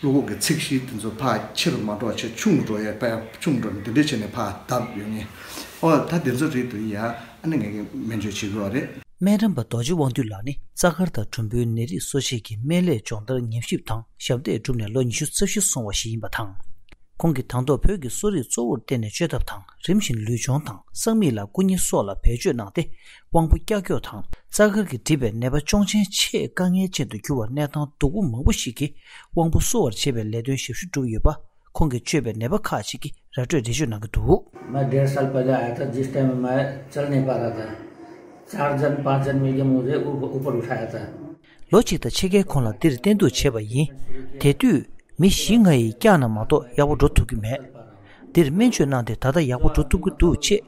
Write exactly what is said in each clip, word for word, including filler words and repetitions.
བློ་ཁོག་གི་ཚིག་བཞི་དེ་ཚོ་ཕར་ཆེ་རུ་མ་འགྲོ་བྱས་ཆུང་རུ་འགྲོ་ཡ། ཕར་ཆུང་རུ་འགྲོ་ནས་དེ་འདྲས་བྱས་ནས་ཕར་བརྡབས་ཡོང་ངེས། ཨོ་ད་དེ་ཚོ་རེད་འདུག་ཡ། ཨ་ནི་ངས་ཀྱི་སྨན་བཅོས་བྱེད་དགོས་པ་རེད། སྨན་རམས་པ་རྡོ་རྗེ་དབང་འདུས་ལགས་ནི་རྩ་དཀར་དང་གྲུམ་བུའི་ནད་རིགས་གསོ་བྱེད་ཀྱི་སྨན་ལས་སྦྱོང་བརྡར་ཉམས་ཞིབ་དང་ཞབས་འདེགས་བསྒྲུབས་ནས་ལོ་ཉི་ཤུ་རྩ་བཞི་སོང་བ་ཞིག་ཡིན་པ་དང་། ཁོང་གིས་དང་ཐོག་བོད་ཀྱི་གསོ་རིག་གཙོ་བོར་བརྟེན་ནས་བཅོས་ཐབས་དང་། རིམ་བཞིན་ལུས་སྦྱོང་དང་། སང་མིག་ལ་སྐུ་གཉིད་སོགས་ལ་བེད་སྤྱོད་གནང་སྟེ། དབང་པོ་ཀྱག་ཀྱོག་དང་། རྩ་དཀར་གྱིས་བསྒྲིབས་པའི་ནད་པ་གཅོང་ཆེན་ཆེས་དཀའ་ངལ་ཅན་དུ་གྱུར་བ། གནས་སྟངས་སྡུག་པོ་མང་པོ་ཞིག་གིས་དབང་པོ་གསོ་བར་བྱེད་པའི་ལས་དོན་ཞབས་ཞུ་བསྒྲུབས་ཡོད་པ། ཁོང་གིས་བཅོས་པའི་ནད་པ་ཁག་ཅིག་གིས་ར་སྤྲོད་འགྲེལ་བརྗོད་གནང་གི་འདུག། मैं डेढ़ साल पहले आया था, जिस टाइम मैं चल नहीं पा रहा था, चार जन पाँच जन मिलके मुझे ऊपर, ऊपर उठाया था। ལོ་གཅིག་དང་ཕྱེད་ཀའི་གོང་ལ་འདིར་བསྟེན་གཏུགས་བྱས་པ་ཡིན། དེ་དུས་མི་བཞི་ལྔ་ཡིས་བཀྱགས་ན་མ་གཏོགས་ཡག་པོ་འགྲོ་ཐུབ་ཀྱི་མེད། འདིར་སྨན་བཅོས་གནང་སྟེ་ད་ལྟ་ཡག་པོ་འགྲོ་ཐུབ་ཀྱི་འདུག་ཅེས།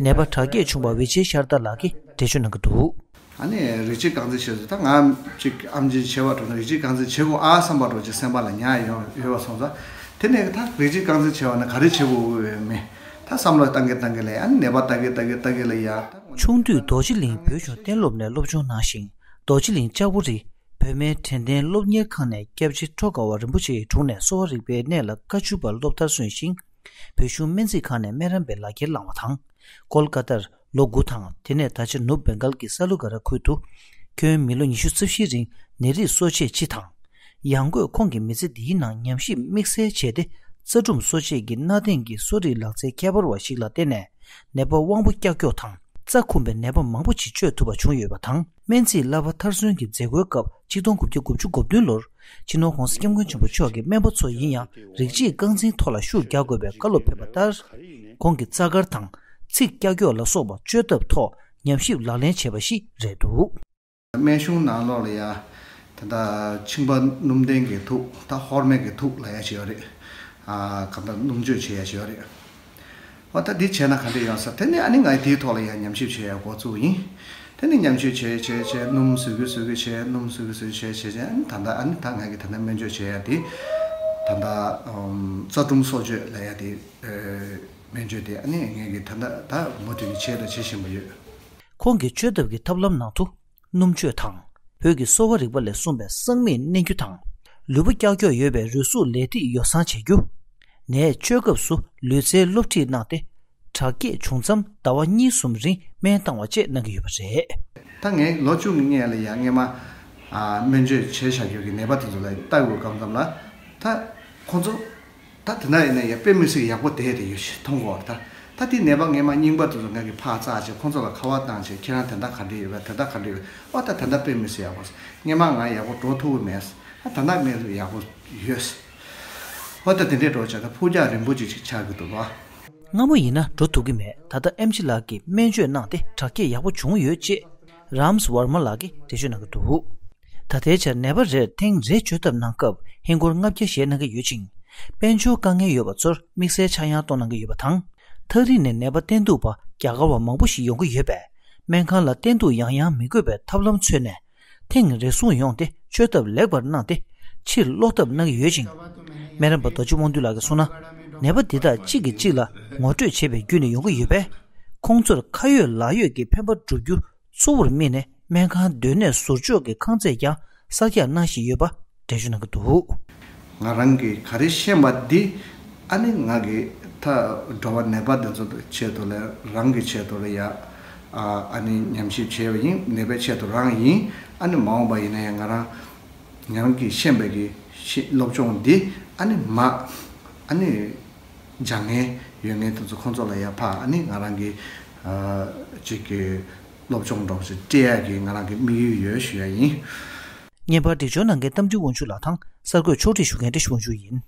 ནད་པ་དྲག་སྐྱེད་བྱུང་བ་ཝི་ཆེ་ཤར་ཏ་ལགས་ཀྱིས་འགྲེལ་བརྗོད་གནང་གི་འདུག། ཨ་ནི་རིགས་གཅིག་རྐང་འཛིན་བྱས་སོང་། ད་ང་ཅིག་ཨམ་ཆི་བྱེད་པ་འགྲོ་ན་རིགས་གཅིག་རྐང་འཛིན་བྱེད་དགོས་ཨ་བསམ་པ་འགྲོ་ཅིག་སེམས་པ་ལ་ཉར་ཡོང་ཡོད་པ་སོང་ཙང་། དེ་ནས་ད་རིགས་གཅིག་རྐང་འཛིན་བྱས་པ་ན་ག་རེ་བྱེད་དགོས་ཡོད་མེད་ད་བསམ་བློ་བཏང་གི་བཏང་གི་ལ་ཡ། ཨ་ནི་ནད་པ་ལྟ་གི་ལྟ་གི་ལྟ་གི་ལ་ཡ། ད་ཆུང་དུས་རྡོ་རྗེ་གླིང་བོད་ལྗོངས་གཏན་སློབ་ནས་སློབ་སྦྱོང་གནང་ཞིང་། རྡོ་རྗེ་གླིང་ལྕགས་པོ་རི་བོད་སྨན་དྲན་རྟེན་སློབ་གཉེར་ཁང་ནས་སྐྱབས་རྗེ་ཁྲོ་དགའ་བ་རིན་པོ་ཆེའི་དྲུང་ནས་གསོ་བ་རིག་པའི་གནས་ལ་བཀའ་བཅུ་པ་སློབ་མཐར་སོན་ཞིང་། བོད་གཞུང་སྨན་རྩིས་ཁང་ནས་སྨན་རམས་པའི་ལག་ཁྱེར་བླངས་པ་དང་། ཀོལ་ཀ་ཏར་ལོ་དགུ་དང་། དེ་ནས་ད་ཆ་ནུབ་བེང་གལ་གྱི་ས་ལུ་ག་ར་ཁུལ་དུ། ཁྱོན་མི་ལོ་ཉི་ཤུ་རྩ་བཞིའི་རིང་ནད་རིགས་གསོ་དཔྱད་སྤྱི་དང་། ཡང་སྒོས་ཁོང་གིས་མི་ཚེ་འདིའི་ནང་ཉམས་ཞིབ་དམིགས་བསལ་བྱས་ཏེ། རྩ་གྲུམ་གསོ་དཔྱད་ཀྱི་གནའ་དེང་གི་གསོ་རིག་ལག་རྩལ་ཁྱད་པར་བ་ཞིག་ལ་བརྟེན་ནས། ནད་པ་དབང་པོ་ཀྱག་ཀྱོག་དང་། རྩ་འཁུམས་པའི་ནད་པ་མང་པོ་ཅིག་བཅོས་ཐུབ་པ་བྱུང་ཡོད་པ་དང་། སྨན་རྩིས་བསླབ་པ་མཐར་སོན་གྱི་མཛད་སྒོའི་སྐབས་ཆིག་སྟོང་དགུ་བརྒྱ་དགུ་བཅུ་གོ་བདུན་ལོར། སྤྱི་ནོར་༧གོང་ས་༧སྐྱབས་མགོན་ཆེན་པོ་མཆོག་གིས་སྨན་པ་ཚོ་ཡིན་ཡང་རིགས་གཅིག་རྐང་འཛིན་ཐོག་ལ་ཤུགས་རྒྱག་དགོས་པའི་བཀའ་སློབ་ཕེབས་པ་ལྟར། ཁོང་གིས་རྩ་དཀར་དང་ཚིགས་ཀྱག་ཀྱོག་ལ་སོགས་པ་བཅོས་ཐབས་ཐོག་ཉམས་ཞིབ་ལག་ལེན་བྱས་པ་ཞིག་རེད་འདུག། སྨན་གཞུང་ནང་ལོགས་ལ་ཡ། ད་ལྟ་མཆིན་པ་སྣུམ་ལྡན་གྱི་ཐུག། ད་ཧོར་སྨན་གྱི་ཐུག་ལབ་ཡ་ཞིག་ཡོད་རེད། ཨ་གང་ལྟར་སྣུམ་བཅོས་བྱེད་ཡ་ཞིག་ཡོད་རེད། ཨོ་ད་འདི་བྱས་ན་ག་འདྲ་ཡོང་ས། དེ་ནས་ཨ་ནི་ང་དེའི་ཐོག་ལ་ཡང་ཉམས་ཞིབ་བྱེད་ཡ་འགོ་བཙུགས་ཡིན། དེ་ནས་ཉམས་ཞིབ་བྱས་བྱས་བྱས་སྣུམ་བཟོ་གི་བཟོ་གི་བྱས། སྣུམ་བཟོ་གི་བཟོ་གི་བྱས་བྱས་བྱས། ཨ་ནི་ད་ལྟ་ཨ་ནི་ད་ང་གི་ད་ལྟ་སྨན་བཅོས་བྱེད་ཡ་དེ། ད་ལྟ་ཨམ་རྩ་གྲུམ་གསོ་བཅོས་ལབ་ཡ་དེ། ཨེ་སྨན་བཅོས་དེ་ཨ་ནི་ངས་ཀྱི་ད་ལྟ་ད་མུ་མཐུད་ནས་བྱས་དང་བྱེད་བཞིན་པ་ཡོད། ཁོང་གིས་བཅོས་ཐབས་ཀྱི་ཐབས་ལམ་ནང་དུ། སྣུམ་བཅོས་དང་། བོད་ཀྱི་གསོ་བ་རིག་པ་ལས་གསུངས་པའི་སང་མིག་མནན་རྒྱུ་དང་། ལུས་པོ་ཀྱག་ཀྱོག་ཡོད་པའི་རུས་ཟུག་ལས་ཐིགས་ཡོ་བསྲང་བྱེད་རྒྱུ། ནད་བཅོས་སྐབས་སུ་ལུས་རྩལ་སློབ་ཁྲིད་གནང་སྟེ། དྲག་སྐྱེད་བྱུང་མཚམས་ཟླ་བ་གཉིས་གསུམ་རིང་སྨན་བཏང་བ་བཅས་གནང་གི་ཡོད་པ་རེད། ད་ངས་ལོ་བཅུ་གི་སྔོན་ལ་ཡང་སྔོན་མ། ཨ་སྨན་བཅོས་བྱས་བཞག་རྒྱུ་གི་ནད་པ་དེ་ཚོ་ལ་ལྟ་དགོས་སྐབས་མཚམས་ལ། ད་ཁོང་ཚོ། ད་དེ་འདྲ་ཡིན་ན་ཡང་དཔེ་མི་སྲིད་ཡག་པོ་བསྡད་དེ་ཡོད་ཞེས་མཐོང་གོ། ད་ད་དེ་ནད་པ་སྔོན་མ་རྙིང་པ་དེ་ཚོ་ང་གིས་ཕར་བཙལ་བྱས་ཁོང་ཚོ་ལ་ཁ་པར་བཏང་བྱས། ཁྱེད་རང་དེ་འདྲ་ག་འདྲ་ཡོད་པས། དེ་འདྲ་ག་འདྲ་ཡོད་པས། ཨོ་ད་དེ་འདྲ་དཔེ་མི་སྲིད་ཡག་པོ། སྔོན་མ་ང་ཡག་པོ་འགྲོ་ཐུབ་ཀྱི་མེད། ཨ་ད་ལྟ་སྨན་ཡག་པོ་ཡོད། ཨོ་ད་དེ་འདྲས་འགྲོ་བྱས་ད་ཕུགས་རྒྱང་རིང་པོ་ཅིག་ཅིག་ཆགས་ཀྱི་འདུག་ལོ། སྔ་མོ་ཡིན་ན་འགྲོ་ཐུབ་ཀྱི་མེད། ད་ལྟ་ཨེམ་ཆི་ལགས་ཀྱིས་སྨན་བཅོས་གནང་སྟེ་དྲག་སྐྱེད་ཡག་པོ་བྱུང་ཡོད་ཅེས་རམ་སི་ཝར་མ་ལགས་ཀྱིས་འགྲེལ་བརྗོད་གནང་གི་འདུག། ད་ལྟའི་ཆར་ནད་པ་རེར་ཐེངས་རེ་བཅོས་ཐབས་གནང་སྐབས་ཧིན་སྒོར་ལྔ་བརྒྱ་བཞེས་གནང་གི་ཡོད་ཅིང་། དཔལ་འབྱོར་དཀའ་ངལ་ཡོད་པ་ཚོར་དམིགས་བསལ་ཆག་ཡང་གཏོང་གནང་གི་ཡོད་པ་དང་། ཐག་རིང་ནས་ནད་པ་བསྟེན་གཏུག་པ་རྒྱ་གར་བ་མང་པོ་ཞིག་ཡོང་གི་ཡོད་པས། སྨན་ཁང་ལ་བསྟེན་གཏུག་ཡང་ཡང་མི་དགོས་པའི་ཐབས་ལམ་འཚོལ་ནས། ཐེངས་རེ་ཟུང་ཡོང་སྟེ་བཅོས་ཐབས་ལེགས་པར་གནང་སྟེ་ཕྱིར་སློག་ཐབས་གནང་གི་ཡོད་ཅིང་། སྨན་རམས་པ་རྡོ་རྗེ་དབང་འདུས་ལགས་ཀྱིས་གསུངས་ན། ནད་པ་འདི་དག་གཅིག་གིས་གཅིག་ལ་ངོ་སྤྲོད་བྱེད་པའི་བརྒྱུད་ནས་ཡོང་གི་ཡོད་པས། ཁོང་ཚོར་ཁ་ཡོད་ལག་ཡོད་ཀྱི་ཕན་པ་བསྒྲུབ་རྒྱུ་གཙོ་བོར་དམིགས་ནས་སྨན་ཁང་སྡོད་གནས་ཟུར་འཇོག་གི་ཁང་བརྩེགས་ཀྱང་གསར་རྒྱག་གནང་བཞིན་ཡོད་པ་འགྲེལ་བརྗོད་གནང་གི་འདུག། ང་རང་གིས་ག་རེ་ཤེས་པ་འདི། ཨ་ནི་ང་གི་ད་འགྲོ་བ་ནད་པ་འདི་ཚོ་ཆེད་དུ་ལ་རང་གི་ཆེད་དུ་ལ་ཡ། ཨ་ཨ་ནི་ཉམས་ཞིབ་བྱས་པ་ཡིན། ནད་པའི་ཆེད་དུ་རང་ཡིན། ཨ་ནི་མ་འོངས་པ་ཡིན་ན་ཡང་ང་རང་ང་རང་གིས་ཤེས་པའི་གི་ཤེས་སློབ་སྦྱོང་འདི་ཨ་ནི་མ་ཨ་ནི་སྦྱང་མཁན་ཡོད་མཁན་དེ་ཚོ་ཁོང་ཚོ་ལ་ཡ་ཕ་ཨ་ནི་ང་རང་གི་ཨ་ཅིག་གི་སློབ་སྦྱོང་འདྲ་བོ་ཞིག་སྤྲད་ཡ་གི་ང་རང་གི་དམིགས་ཡུལ་ཡོད་ཞུ་ཡ་ཡིན། བརྙན་པར་འགྲེལ་བརྗོད་གནང་མཁན་རྟ་མགྲིན་དབང་ཕྱུག་ལགས་དང་གསར་འགོད་ཕྱོགས་སྒྲིག་ཞུ་མཁན་བཀྲ་ཤིས་དབང་ཕྱུག་ཡིན།